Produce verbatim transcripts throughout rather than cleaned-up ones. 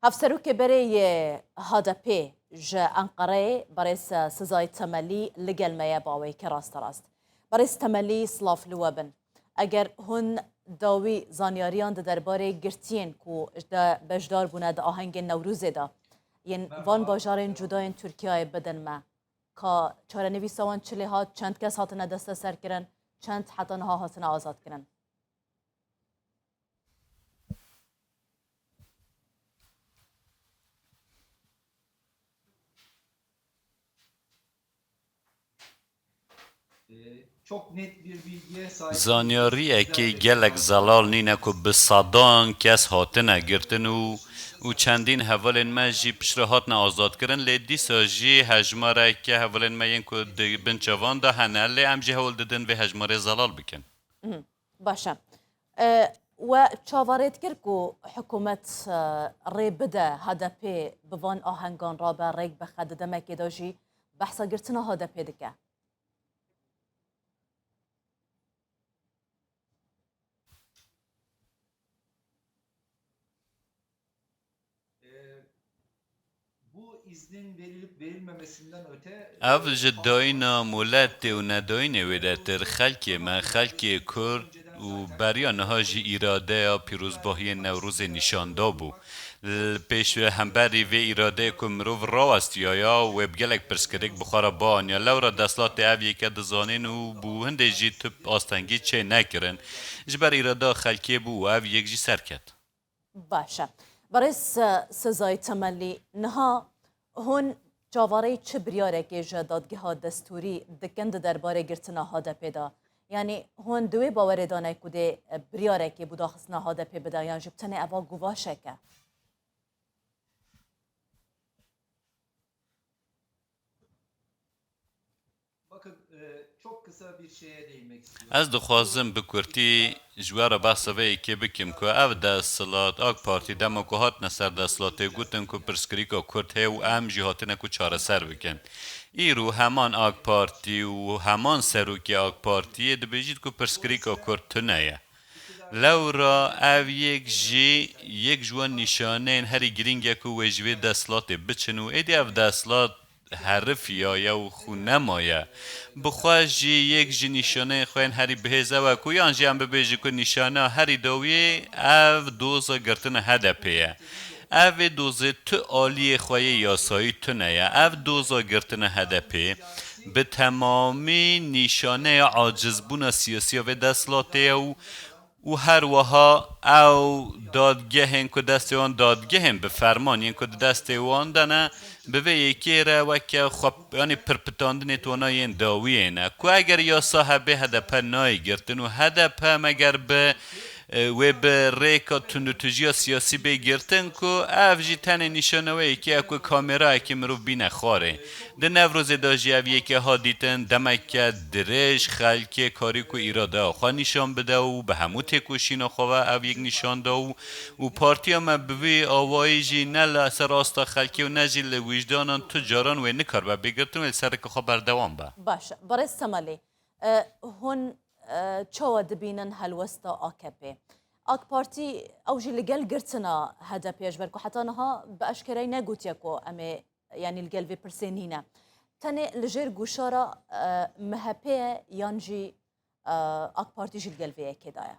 Hevserokê berê yê H D P ji Enqereyê, berêz Sezai Temelî li gel me ye, baweyeke rasterast. Berêz Temelî, silav li we bin. Eger hûn dawî zanyariyan di derbarê girtiyên ku de beşdar bûne di ahengên Newrûzê de yên van bajarên cuda yên Tirkiyeyê bidin me, ka çarenivîsa wan çi lê hat, çend kes hatine desteserkirin, çend heta niha hatine azadkirin? Ee, çok net bir bilgiye sahip. Zanyariyekê gelek zelal nîne ku bi sedan kes hatine girtin û, û çendîn hevalên me jî piştre hatine azadkirin, lê dîsa jî hejmareke hevalên me yên ku di bin çavan de hene, lê em jî hewl didin vê hejmarê zelal bikin. Mhm. Baş e. E, we çaverê dikir ku hikûmet, e, rê bide H D P bi van ahengan rabe, rêk bixe, di demekê de jî behsa girtina H D P dike? Ee, bu iznin verilip verilmemesinden öte, ev ji dayîna moletê û nedayînê wêdetir xelkê me, xelkê Kurd û beriya niha jî îradeya pîrozbahiyên Newrozê nîşan dabû. Li pêş hemberî vê îradeyê ku mirov rawestiyaya, wê bi gelek pirsgirêk bi xwe re bianiya. Lewra desthilatê ev yeke dizanîn û bû hindê jî tu astengî çê nekirin. Ji ber îradeya xelkê bû û ev yek jî serket. Baş e. Berêz, e, Sezai Temelî, niha hûn çaverê çi biryarekê ji dadgeha destûrî dikin di derbarê girtina H D P de? Yanî hûn di wê bawerê de ne ku dê, e, biryarekê bo daxistina H D P bide yan jî bi tenê eva guvaşek e? Bakın, e, çok kısa bir şeye değinmek istiyorum. Ez dixwazim bi kurtî ji we re behsa vê yekê bikim ku ev desthilat, AK Partî, dema ku hatine ser desthilatê, gotin ku pirsgirêka Kurd heye û em jî hatine ku çareser bikin. Îro heman AK Partî û heman serokê AK Partiyê dibêjît ku pirsgirêka Kurd tune ye. Lewra ev yek jî yek ji wan nîşaneyên herî girîng e ku wê ji vê desthilatê biçin û êdî ev desthilat herifiyaye û xwe nemaye. Bi xwe jî yek ji nîşaneyên xwe yên herî bihêz ew e ku yan jî em bibêjin ku nîşaneya herî dawiyê ev doza girtina H D P ye. Ev ê dozê tu aliyê xwe yê yasayî tune ye. Ev doza girtina H D P bi temamî nîşaneya acizbûna siyasî ya vê desthilatê ye û û her wiha ew dadgehên ku destê wan dadgehên bi ferman yên ku di destê wan de ne, bi vê yekê re weke xwe, yanî pirpitandinê wana yên dawiyê ne. Ku eger yasa hebe H D P nayê girtin û H D P meger bi, e, wê bi rêka tundûtûjiya siyasî bê girtin ku ev jî tenê nîşaneweyekê ye ku kamerayekê mirov bîne xwarê. Di Newrozê de jî ev yekê hat dîtin, demeke dirêj xelkê karî ku îradeya xwe nîşan bide û bi hemû têkoşîna xwe ve ev yek nîşan da û, û partiya me bi vî awayî jî ne li ser asta xelkê û ne jî li wijdanan tu caran wê nikaribe bê girtin, wê li ser rêka xwe berdewam be. Baş e. Berêz Temelî, e, hûn, e, çawa dibînin helwesta A K P? AK Partî ew jî li gel girtina H D P ye, ji ber ku heta niha bi eşkereyî negotiye ku em ê yanî li gel vê pirsê nîne. Tenê li jêr goşara, e, M H P ye yan jî, e, AK Partî jî li gel vê yekê de ye?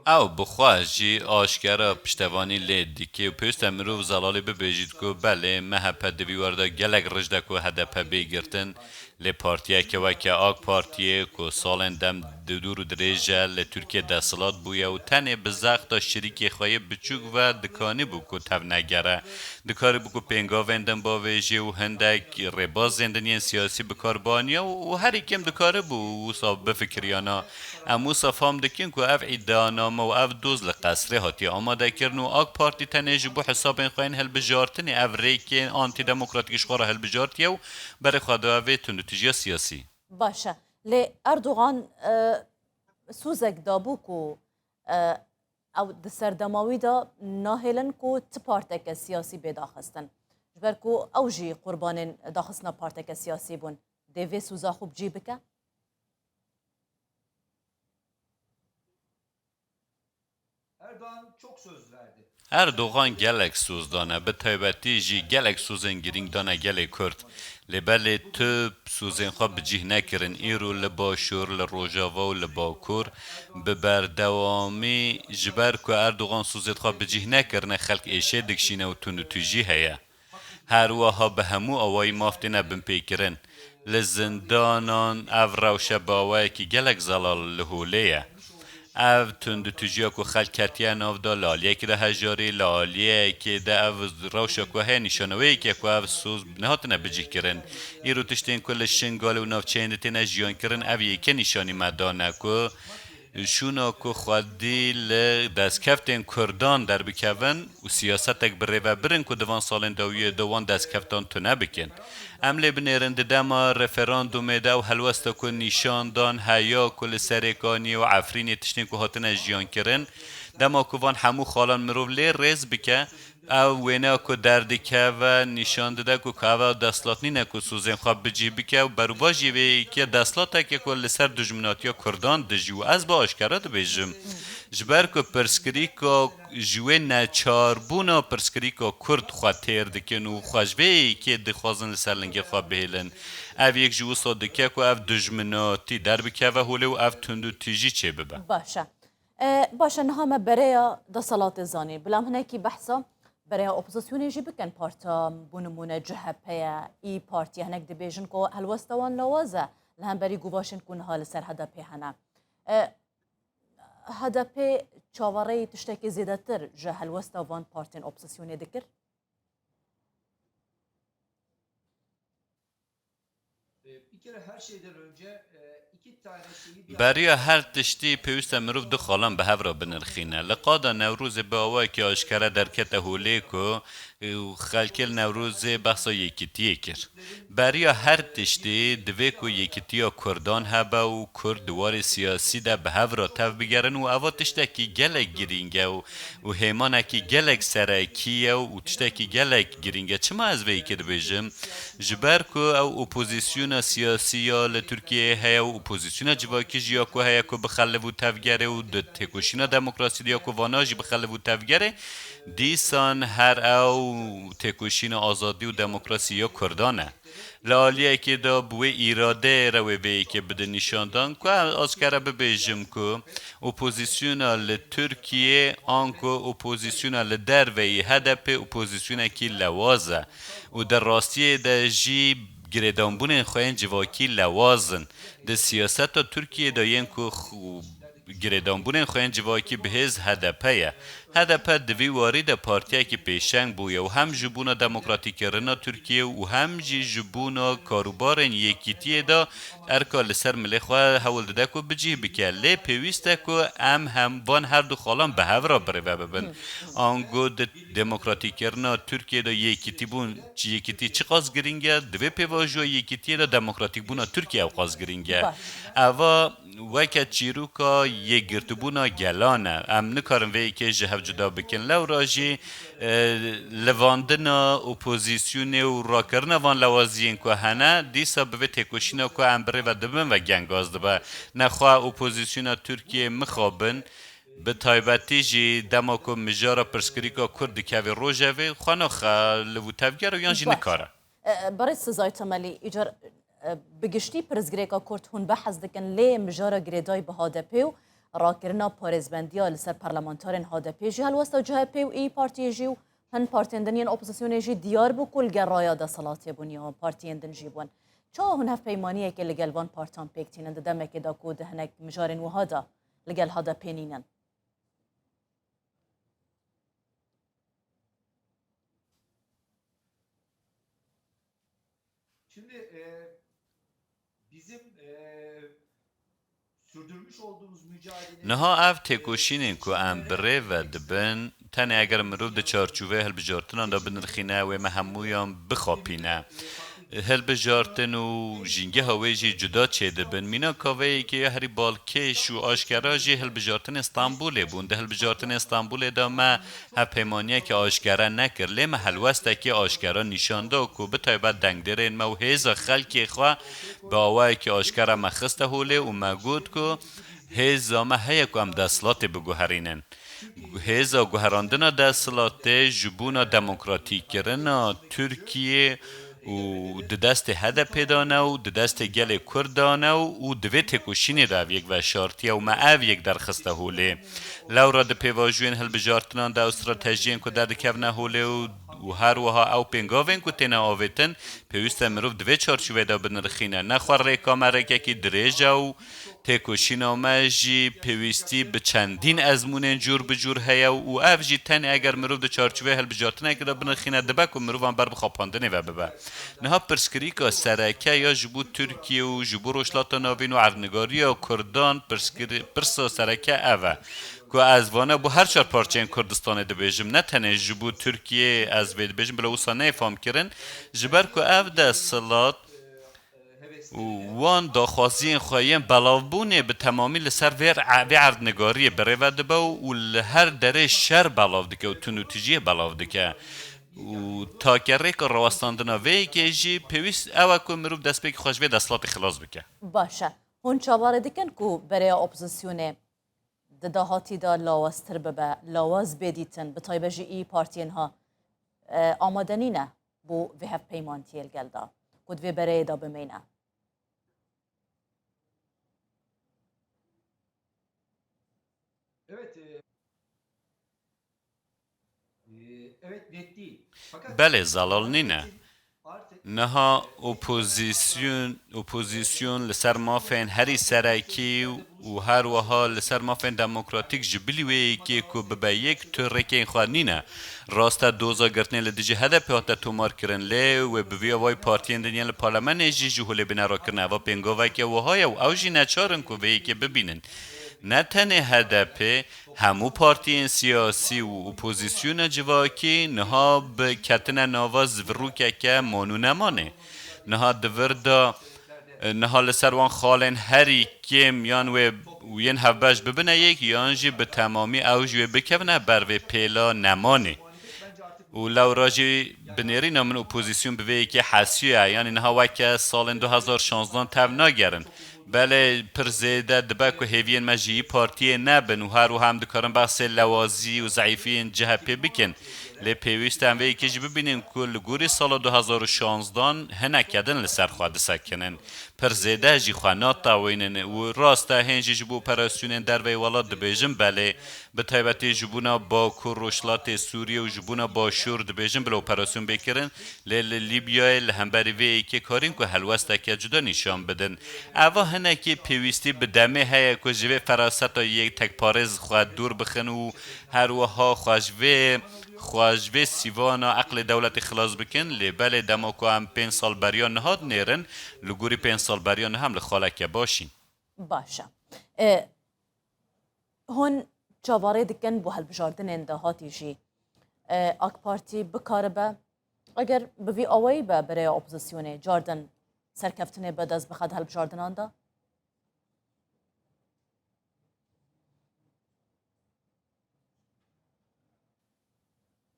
Ew bi xwe jî aşkera piştevanî lê dike û pêwîst e mirov zelalî bibêjît ku belê M H P di vî warî de gelek rij de ku H D P bê girtin, lê partiyeke weke AK Partiyê ku salên dem di dûr û dirêj e li Tirkiyê desthilat bûye û tenê bi zexta şirîkê xwe yê biçûk ve dikanîbû ku tevnegere, dikarîbû ku pêngavên din bavêjê û hindek rêbazên din yên siyasî bi kar bianiya û, û herî kêm dikarîbû wisa bifikiriyana. Em wisa fam dikin ku ev îdianame û ev doz li qesrê hatiye amadekirin û AK Partî tenê ji bo hesabên xwe yên hilbijartinê ev rêkên antîdemokratîk ji xwe re hilbijartiye û berê xwe daye vê tundûtîjiya siyasî. Baş e. Lê Erdogan, e, sozek dabû ku, e, ew di serdema wî de nahêlin ku ti parteke siyasî bê daxistin. Ji ber ku ew jî qurbanên daxistina parteke siyasî bûn. Dê vê soza xwe bi cî bike? Erdoğan çok söz verdi. Erdogan gelek soz dane, bi taybetî jî gelek sozên girîng dane gelê Kurd. Lê belê tu sozên xwe bi cih nekirin. Îro li Başûr, li Rojava û li Bakur bi berdewamî, ji ber ku Erdogan sozê xwe bi cih nekirine, xelk êşê dikişîne û tundûtîjî heye. Her wiha bi hemû awayî maf têne binpêkirin. Li zindanan ev rewşe bi awayekî gelek zelal li holê ye. Ev tundûtûjiya ku xelk ketiye nav de, li aliyekî de hejarî, li aliyekê de ev rewşa ku heye nîşaneweyekê ku ev soz nehatine bicihkirin. Îro tiştên ku li Şingalê û navçeyên di têne jiyankirin, ev yekê nîşanî me dane ku şûna ku xwedî li destkeftên Kurdan derbikevin û siyasetek birêvebirin ku di van salên dawiyê de wan destkeftan tune bikin. Em lê binêrin di dema referandumê de ew helwesta ku nîşan dan heya ku li Serêkaniyê û Efrînê tiştên ku hatine jiyankirin, dema ku van hemû xalan mirov lê rêz bike, ew wêneya ku derdikeve nîşan dide ku kava desthilat nîne ku sozên xwe bicih bike û berûvajî vê yekê desthilateke ku li ser dijminatiya Kurdan dijî û ez bi aşkera dibêjim, ji ber ku pirsgirêka ji wê neçarbûna pirsgirêka Kurd xwe têr dikin û xwe ji vê yekê dixwazin li ser lingê xwe bihêlin. Ev yek ji wisa dike ku ev dijminatî derbikeve holê û ev tundûtîjî çêbibe. Baş e. E, baş e, niha me bereya desthilatê zanî. Bila em hinekî behsa bereya opozisyonê jî bikin. Parta, bo nimûne, C H P ye, İYİ Parti ye. Hinek dibêjin ku helwesta wan lawaz e. Li hemberî guvaşên ku niha li ser H D P hene. E, H D P çaverêyî tiştekî zêdetir ji helwesta van partiyên opozisyonê dikir? E, bir kere her şeyden önce, e, iki tane şeyi bir Beriya her tiştî pêwîst e mirov du xalan bi hev re binirxîne. Li qada Newrozê bi awayekî aşkere derkete holê ku, e, û xelkê li Newrozê behsa yekîtiyê kir. Beriya her tiştî divê ku yekîtiya Kurdan hebe û Kurd di warê siyasî de bi hev re tev bigerin û eva tiştekî gelek girîng e û, û hêmanekî gelek serekî ye û tiştekî gelek girîng e. Çima ez vê yekê dibêjim? Ji ber ku ew opozisyona siyasî ya li Tirkiyeyê heye û opozisyona civakî jî ya ku heye ku bixeliv û tevgerê û di têkoşîna demokrasî de ya ku vana jî bixeliv û tevgerê, dîsan her ew têkoşîna azadî û demokrasî ya Kurdan e. Li aliyekê de bi wê îradeyê re wê vê yekê bide nîşandan ku ez aşkere bibêjim ku opozisyona li Tirkiyê anku opozisyona li derveyî H D P opozisyonekî lewaz e û di rastiyê de jî girêdanbûnên xwe yên civakî lewaz in. Di siyaseta Tirkiyê de yên ku xu- girêdanbûnên xwe yên civakî bi hêz H D P ye. H D P di vî warî de partiyekî pêşeng bûye û hem ji bona demokratîkkirina Tirkiyê û hem jî ji bona karûbarên yekîtiyê de erka li ser milê xwe hewl dide ku bi cih bike. Lê pêwîst e ku em hem van her du xalan bi hev re birêve bibin. Ango di demokratîkkirina Tirkiyê de yekîtîbûn, yekîtî çiqas girîng e, di vê pêvajoya yekîtiyê de demokratîkbûna Tirkiyê ewqas girîng e. Baş. Eva weke çîroka yekgirtibûna gelan e. Em nikarin vê yekê ji hev cuda bikin. Lewra jî, e, livandina opozîsyonê û rakirina van lewaziyên ku hene, dîsa bi vê têkoşîna ku em bi rê ve dibin ve gengaz dibe. Nexwe opozîsyona Tirkiyê mixabin, bi taybetî jî dema ku mijara pirsgirêka Kurd dikeve rojevê, xwe naxe li wî tevger û yan jî Baş. nikare. E, e, Berêz Sezay Temelî, îcar, e, bi giştî pirsgirêka Kurd hûn behs dikin, lê mijara girêdayî bi H D P û rakirina parêzbendiya li ser parlamenterên H D P jî helwesta C H P û İYİ Partiyê jî û hin partiyên din yên opozisyonê jî diyar bû ku li gel raya desthilatê bûn ya partiyên din jî bûn. Çawa hûn hevpeymaniyekê li gel van partiyan pêk tînin di demekê de ku di hinek mijarên wiha de li gel H D P nînin? Şimdi, e, bizim, e, sürdürmüş olduğumuz mücadelenin, Niha ev têkoşînên ku em bi rê ve dibin, tenê eger mirov di çarçoveyê hilbijartinan de binirxîne, wê me hemûyan bixapîne. Hilbijartin û jîngeha wê jî cuda çêdibin. Mîna kaveyekê ya herî balkêş û aşkera jî hilbijartinên Stenbolê bûn. Di hilbijartinên Stenbolê de me hevpeymaniyekî aşkere nekir, lê me helwestekî aşkera nîşan da ku bi taybet dengdêrên me û hêza xelkê xwe bi awayekî aşkere me xiste holê û me got ku Hêza me heye ku em desthilatê biguherînin. Hêza guherandina desthilatê ji bona demokratîkkirina Tirkiyê û di destê H D P de ne û di destê gelê Kurd de ne û, û di vê têkoşînê de ev yek veşartiye û me ev yek derxiste holê. Lewra di pêvajoyên hilbijartinan de û stratejiyên ku derdikevine holê û, û her wiha ew pêngavên ku têne avêtin, pêwîst e mirov di vê çarçoveyê de binirxîne. Ne xwe rêka me rêkekî dirêj e û têkoşîna me jî pêwîstî bi çendîn ezmûnên cûr bi cûr heye û ev jî tenê eger mirov di çarçoveyê hilbijartinekê de binirxîne, dibe ku mirovan ber bi xapandinê ve bibe. Niha pirsgirêka sereke ya ji bo Tirkiye û ji bo Rojhilata Navîn û erdnigariya Kurdan, pirskir-, pirsa sereke ev e, ku ez vana bo her çar parçeyên Kurdistanê dibêjim, ne tenê ji bo Tirkiye ez vê dibêjim, bila wisa neyê famkirin, ji ber ku ev desthilat û wan daxwaziyên xwe yên belavbûnê bi temamî li ser vê, vê erdnigariyê birêve dibe û, û li her derê şer belav dike û tunûtijiyê belav dike. Û takerrêka rawestandina vê yekê jî pêwîst ew e ku mirov destpêkî xwe ji vê desthilatê xilas bike. Baş e. Hûn çavarê dikin ku bereya opozisyonê di dahatî de lawaztir bibe, lawaz bê dîtin, bi taybet jî î partiyên ha, e, amade nîne bo vê hevpeymantiyê li gel de, ku di vê bereyê de bimîne? Evet, e, e, evet, net değil. Fakat Belê, zelal nîne. Niha opozîsyon, opozîsyon li ser mafên herî serekî û her wiha li ser mafên demokratîk ji bilî wê yekê ku bibe yek tu rêkên xwe nîne. Rast e, doza girtinê li dijî H D P hate tomarkirin, lê wê bi vî awayî partiyên din yên li parlemenê jî ji holê bêne rakirin. Eva pêngaveke wiha ye û ew jî neçar in ku vê yekê bibînin. Ne tenê H D P, hemû partiyên siyasî û opozîsyona civakî niha bi ketine nava zivirûkeke man û nemanê. Niha di vir de, niha li ser wan xalên herî kêm yan wê yên hevbeş bibine yek, yan jî bi temamî ew ji wê bikevine ber vê pêla nemanê. Û lewra jî bi nêrîna min opozîsyon bi vê yekê hesiya, yanî niha weke salên du hezar şanzdan tev nagerin. Belê pir zêde dibe ku hêviyên me ji yî partiyê nebin û her wiha em dikarin behsê lewazî û zeîfiyên C H P bikin. Lê pêwîst e em vê yekê jî bibînin ku li gorî sala du hezar û şanzdan hineke din li ser xwe disekinin. Pir zêde jî xwe natewînin û rast e hên jî ji bo operasyonên derveyî welat dibêjin belê, bi taybetî ji bona Bakur, Rojhilatê Sûriyê û ji bona Başûr dibêjin bila operasyon bê kirin, lê li Lîbyayê li hemberî vê yekê karîn ku helwesteke cuda nîşan bidin. Eva hinekî pêwîstî bi demê heye ku ji vê feraseta yektekparêz xwe dûr bixin û her wiha xwe ji vê, xwe ji vê sîvana eqlê dewletê xilas bikin, lê belê dema ku em pênc sal beriya niha dinêrin, li gorî pênc sal beriya niha em li xaleke baş în. Baş e. E, hûn çavarê dikin bo hilbijartinên dahatî jî, e, AK Partî bikaribe, eger bi vî awayî be bi rêya opozisyonê cardin serkeftinê bi dest bixe di hilbijartinan de?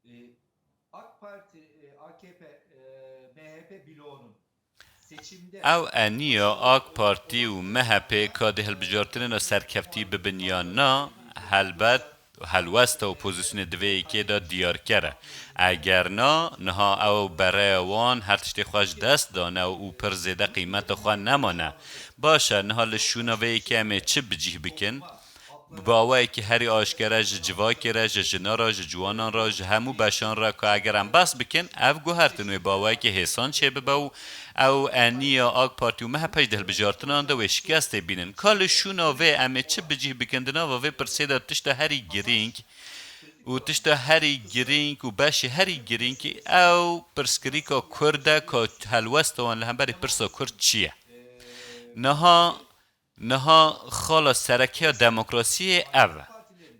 E, AK Parti, e, A K P, e, M H P bloğunun seçimde Ew eniya AK Partî û M H P ka di hilbijartinê de serkeftî bibin yan na, helbet helwesta opozisyonê di vê yekê de diyarker e. Eger na, niha ew bereya wan her tiştê xwe ji dest dane û pir zêde qîmeta xwe nemane. Baş e, niha li şûna vê yekê em ê çi bi cih bikin? Bi awayekî herî aşkere ji civakê re, ji jina re, ji ciwanan re, ji hemû beşan re ku eger em behs bikin, ev guhertin wê bi awayekî hêsan çêbibe û ew eniya AK Partî û M H P jî di hilbijartinan de wê şikestê bînin. Ka li şûna vê em ê çi bi cih bikin di nava vê pirsê de tişta herî girîng û tişta herî girîng û beşê herî girîng ew pirsgirêka Kurd e ka helwesta wan li hemberî pirsa Kurd çi ye? Niha Niha xala sereke ya demokrasiyê ev e.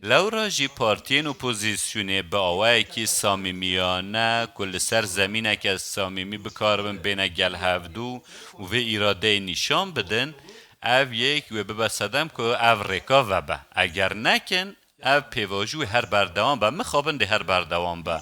Lewra jî partiyên opozîsyonê bi awayekî samîmiyane ku li ser zemîneke samîmî bikaribin bêne gel hevdû û vê îradeyê nîşan bidin, ev yek wê bibe sedem ku ev rêka vebe. Eger nekin, ev pêvajo wê her berdewam be. Mixabin dê her berdewam be.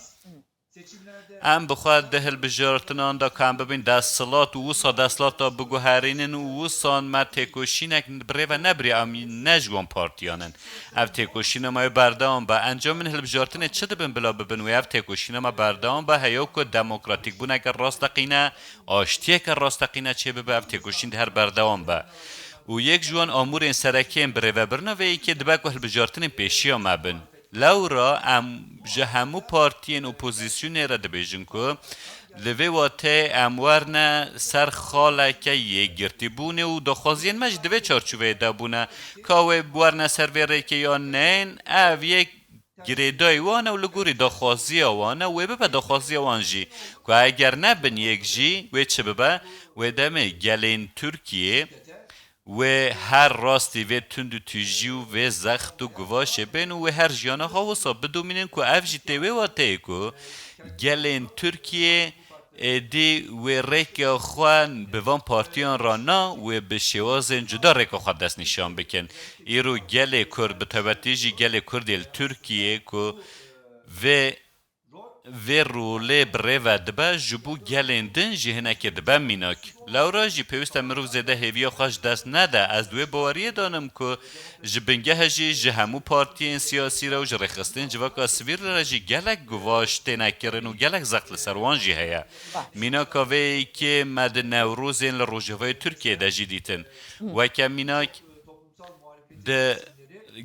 Em bi xwe di hilbijartinan de ku em bibin desthilat û wisa desthilata biguherînin û wisan me têkoşînek bi rê ve nebirî, em ne ji wan partiyan in. Ev têkoşîna me wê berdewam be. Encamên hilbijartinê çi dibin bila bibin wê? Ev têkoşîna me berdewam be, heya ku demokratîkbûneke rasteqîne, aştiyeke rasteqîne çêbibe, ev têkoşîn di her berdewam be. Û yek ji wan amûrên serekiyên birêvebirina vê yekê dibe ku hilbijartinên pêşiya me bin. Lewra em ji hemû partiyên opozîsyonê re dibêjin ku li vê wateyê em werne ser xaleke yekgirtîbûnê û daxwaziyên me jî di vê çarçoveyê de bûne. Ka wê werine ser vê rêkê yan neyên, ev yek girêdayî wan e û li gorî daxwaziya wan e, wê bibe daxwaziya wan jî. Ku eger nebin yek jî, wê çi bibe? Wê demê gelên Tirkiyê wê her rastî vê tund û tîjî û vê zext û guvaşê bên û wê her jiyana xwe wisa bidomînin ku ev jî tê wê wateyê ku gelên Tirkiyê êdî wê rêka xwe bi van partiyan re na, wê bi şêwazên cuda rêka xwe destnîşan bikin. Îro gelê Kurd, bi taybetî jî gelê Kurdê li Tirkiyê ku vê vê rolê bi rê ve dibe, ji bo gelên din jî hinekê dibe mînak. Lewra jî pêwîst e mirov zêde hêviya xwe ji dest nede. Ez di wê baweriyê de nim ku ji bingehê jî ji hemû partiyên siyasî re û ji rêxistinên civaka sivîl re jî gelek guvaş têne kirin û gelek zext li ser wan jî heye. Baş. Mînaka vê yekê me di Newrozên li rojavayê Tirkiyê de jî dîtin. Weke mînak, di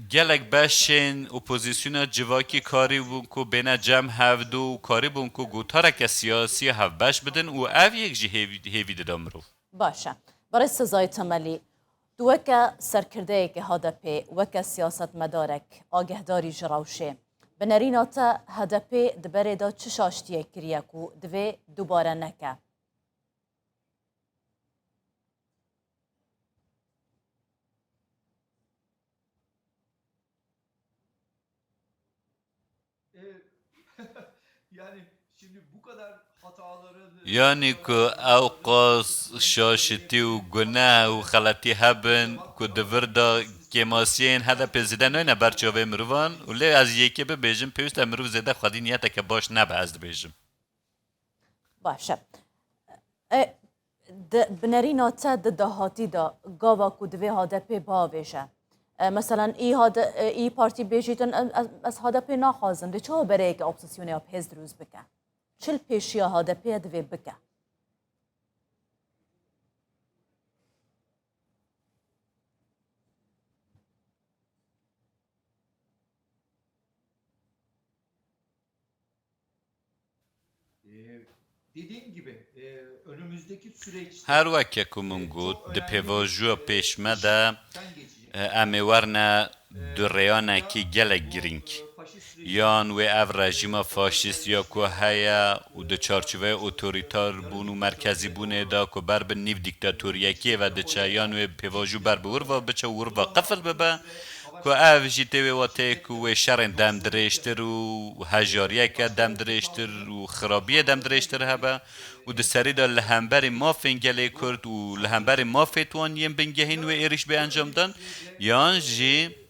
gelek beşên opozîsyona civakî karîbûn ku bêne cem hevdû û karîbûn ku gotareke siyasî hevbeş bidin û ev yek jî hêvî, hêvî dida mirov. Baş e. Berêz Sezayê Temelî, tu weke serkirdeyekê H D P, weke siyasetmedarek, agehdarî ji rewşê, bi nerîna te H D P di berê de çi şaştiyek kiriye ku divê dubare neke? E, yani şimdi bu kadar hataların, e, Yanî ku ew qas şaşitî û guneh û xeletî hebin ku di vir de kêmasiyên H D P zêde nayne ber çavê mirovan û lê ez yekê bibêjim, pêwîst e mirov zêde xwedî niyeteke baş nebe, ez dibêjim. Baş e. E, di, bi nerîna te di dahatî de gava ku divê H D P biavêje. E, meselen, î H D, e, î Partî bêjîtin, em, ez, ez H D P naxwazim. Dê çawa bereyeke opozîsyonê ya bihêz dirûst bike? Çi li pêşiya H D P ye divê bike? Ee, dediğim gibi, e, önümüzdeki süreçte, Her weke ku min e, got, çok di önemli pêvajoya bir, e, pêş me de, işten geçecek. E, em ê werne du rêyanekî gelek girîng. Yan wê ev rejîma faşîst ya ku heye û di çarçoveya otorîtar bûn û merkezî bûnê de ku ber bi nîv dîktatoriyekê ve diçe, yan wê pêvajo ber bi wir ve biçe û wir ve qifil bibe, ku ev jî tê wê wateyê ku wê şerên demdirêjtir û hejariyeke demdirêjtir û xirabiyê demdirêjtir hebe û di serî de li hemberî mafên gelê Kurd û li hemberî mafê wan yên bingehîn wê êrîş bê encamdan, yan jî,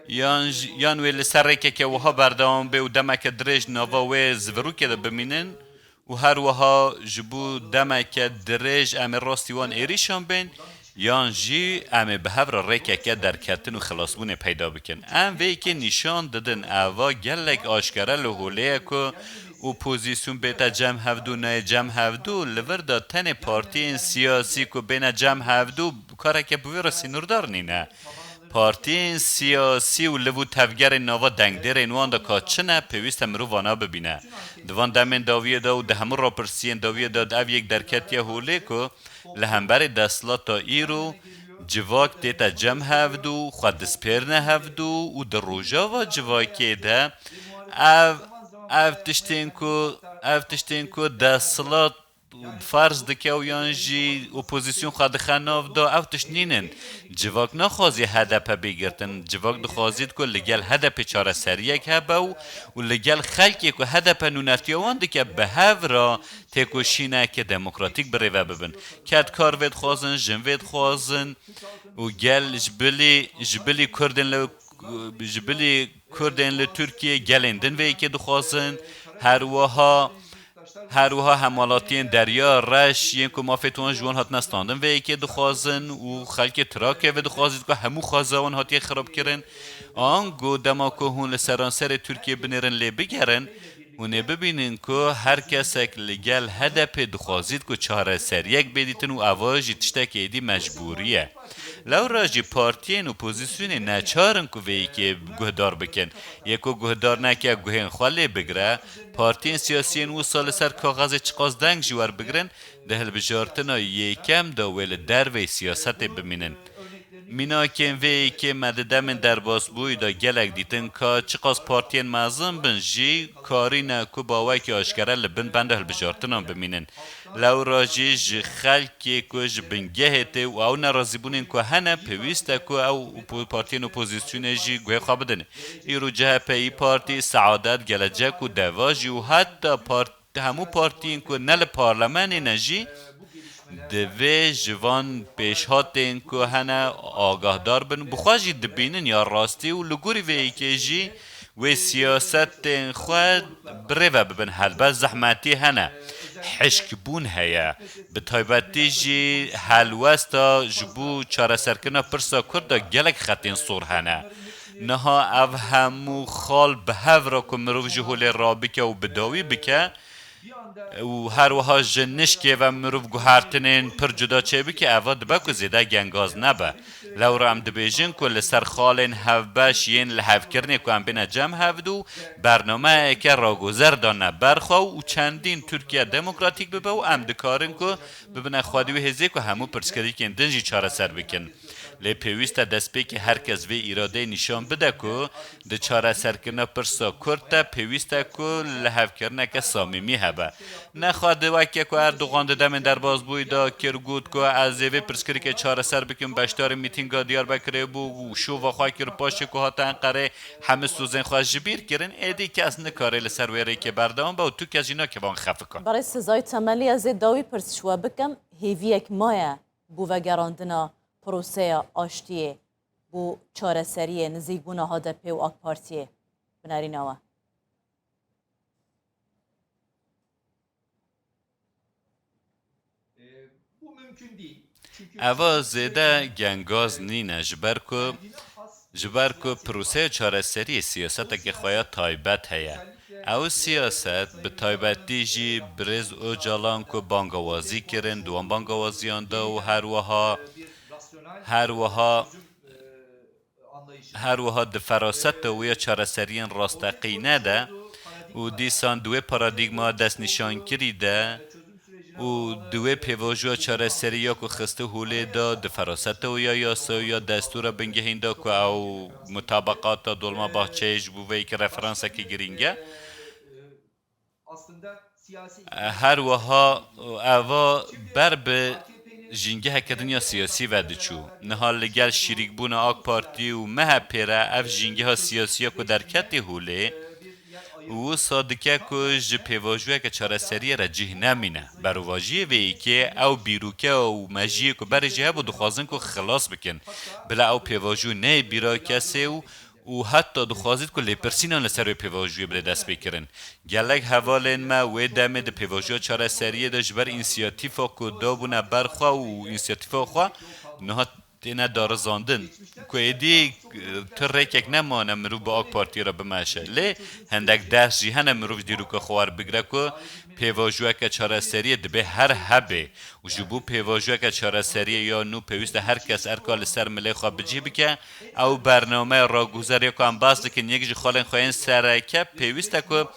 yan jî, yan wê li ser rêkeke wiha berdewam bê û demeke dirêj nava wê zivirûkê de bimînin, û her wiha ji bo demeke dirêj em ê rastî wan êrîşan bên, yan jî em ê bi hev re rêkeke derketin û xilasbûnê peyda bikin. Em vê yekê nîşan didin, eva gelek aşkere li holê ye ku opozîsyon bête cem hevdû, nayê cem hevdû, li vir de tenê partiyên siyasî ku bêne cem hevdû kareke bi wê re sînordar nîne. Partiyên siyasî û liv û tevgerên nava dengdêrên wan de ka çi ne, pêwîst e mirov vana bibîne. Di van demên dawiyê de û di hemû rapirsiyên dawiyê de ev yek derketiye holê ku li hemberî desthilata îro civak tête cem hevdû, xwe dispêrine hevdû û di rojava civakê de ev, ev tiştên ku, ev tiştên ku desthilat ferz dike û yan jî opozîsyon xwe dixe nav de, ev tişt nînin. Civak naxwazî H D P bê girtin. Civak dixwazît ku li gel H D P çareseriyek hebe û, û li gel xelkê ku H D P nûnertiya wan dike bi hev re têkoşîneke demokratîk bi rê ve bibin. Kedkar vê dixwazin, jin vê dixwazin û gel ji bilî, ji bilî Kurdên li, ji bilî Kurdên li Tirkiyê gelên din vê yekê dixwazin. Her wiha Her wiha hemwelatiyên Derya Reş yên ku mafê wan ji wan hatine standin vê yekê dixwazin û xelkê Trakya vê dixwazît ku hemû xweza wan hatiye xirabkirin. Ango dema ku hûn li seranserê Tirkiyê binêrin lê bigerin, hûn ê bibînin ku her kesek li gel H D P dixwazît ku çareseriyek bê dîtin û eva jî tiştekê êdî mecbûrî ye. Lewra jî partiyên opozîsyonê neçar in ku vê yekê guhdar bikin. Yê ku guhdar neke guhên xwe lê bigire, partiyên siyasiyên wisa li ser kaxezê çiqas deng jî werbigirin, di hilbijartina yekem de wê li derveyî siyasetê bimînin. Mînakên vê yekê me di demên derbasbûyî de gelek dîtin ka çiqas partiyên mezin bin jî karîne ku bi awayekî aşkere li bin benda hilbijartinan bimînin. Lewra jî ji xelkê ku ji bingehê tê û ew nerazîbûnên ku hene, pêwîst e ku ew opo-, partiyên opozîsyonê jî guhê xwe bidin. Îro C H P, İYİ Partî, Saadet, Gelecek û Deva jî û heta part-, hemû partiyên ku ne li parlemenê ne jî divê ji van pêşhatên ku hene agahdar bin, bi xwe jî dibînin ya rastî û li gorî vê yekê jî wê siyasetên xwe bi rê ve bibin. Helbet zehmetî hene, hişkbûn heye, bi taybetî jî helwesta ji bo çareserkirina pirsa Kurd de gelek xetên sor hene. Niha ev hemû xal bi hev re ku mirov ji holê rabike û bi dawî bike, û her wiha ji nişkê ve mirov guhertinên pir cuda çêbike, eva dibe ku zêde gengaz nebe. Lewra em dibêjin ku li ser xalên hevbeş yên lihevkirinê ku em bêne cem hevdû, bernameyeke raguzer dane ber xwe û çendîn Tirkiye demokratîk bibe û em dikarin ku bibine xwedî wê hêzê ku hemû pirsgirêkên din jî çareser bikin. Lê pêwîst e destpêkê her kes vê îradeyê nîşan bide ku di çareserkirina pirsa Kurd de pêwîst e ku lihevkirineke samîmî hebe. Nexwe di weke ku Erdogan di demên derbasbûyî de kir, got ku ez ê vê pirsgirêkê çareser bikim, beşdarî mîtînga Diyarbekirê bû û şova xwe kir, paşê ku hate Enqerê hemû sozên xwe ji bîr kirin, êdî kes nikare li ser wê rêkê berdewam be û tu kes jî nake van xefika. Berê Sezay Temelî, ez ê dawî pirs ji we bikim, hêviyek maye bo vegerandina proseya aştiyê, bo çareseriyê, nizîkbûna H D P û AK Partiyê? Binarîna we. Eva zêde gengaz nîne, ji ber ku, ji ber ku proseya çareseriyê siyaseteke xwe ya taybet heye. Ew siyaset bi taybetî jî birêz Ocalan ku bangawazî kirin, di wan bangawaziyan de û her wiha, her wiha, her wiha di feraseta wê ya çareseriyên rasteqîne de û dîsan di wê paradîgma destnîşankirî de û di wê pêvajoya çareserî ya ku xiste holê de di feraseta wê ya yasa û ya destûra bingehîn de ku ew mutabeqata Dolmabahçeyê ji bo vê yekê referansekî girîng e. Her wiha eva ber bi jîngeheke din ya siyasî ve diçû. Niha li gel şirîkbûna AK Partî û M H P re ev jîngeha siyasî ya ku derketî holê, wisa dike ku ji pêvajoyeke çareseriyê re cih nemîne. Berovajiyê vê yekê ew bîroke û mejiyê ku berê jî hebû dixwazin ku xilas bikin. Bila ew pêvajo neyê bîra kesê û û heta dixwazît ku lêpirsînan li ser wê pêvajoyê bide destpêkirin. Gelek hevalên me wê demê di pêvajoya çareseriyê de ji ber însiyatîfa ku dabûne ber xwe û însiyatîfa xwe niha têne darizandin. Ku êdî, e, tu rêkek nemane mirov bi AK Partiyê re bimeşe. Lê hindek ders jî hene mirov ji dîroka xwe werbigire ku pêvajoyeke çareseriyê dibê her hebe. Û ji bo pêvajoyeke çareseriyê ya nû pêwîst e her kes erka li ser milê xwe bi cih bike. Ew bernameya raguzer ya ku em behs dikin, yek ji xalên xwe yên sereke pêwîst e ku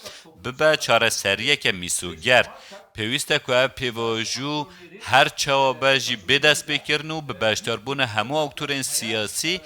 bibe çareseriyeke mîsoger. Pêwîst e ku ev pêvajo her çawa be jî bê destpêkirin û bi beşdarbûna hemû aktorên siyasî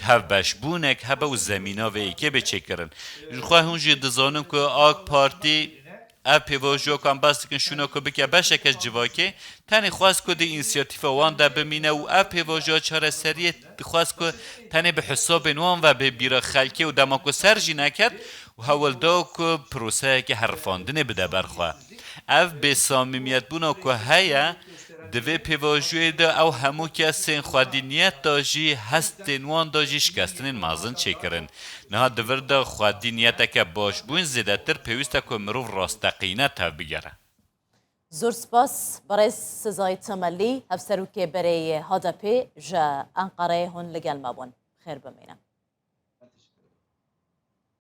hevbeşbûnek hebe û zemîna vê yekê bê çêkirin. Ji xwe hûn jî dizanin ku AK Partî ev pêvajoya ku em behs dikin şûna ku bike beşeke civakê, tenê xwest ku di însiyatîfa wan de bimîne û ev pêvajoya çareseriyê dixwest ku tenê bi hesabên wan ve bê bîra xelkê û dema ku ser jî neket û hewl da ku proseyeke herifandinê bide ber xwe. Ev bêsamîmiyetbûna ku heye, di vê pêvajoyê de ew hemû kesên xwedî niyet da jî hestên wan da jî şikestinên mezin çêkirin. Niha di vir de xwedî niyeteke baş bûn zêdetir pêwîst e ku mirov rasteqîne tevbigere. Zor spas, berêz Sezai Temelî, hevserokê berê yê H D P ji Enqereyê hûn li gel me bûn. Xêr bimînin.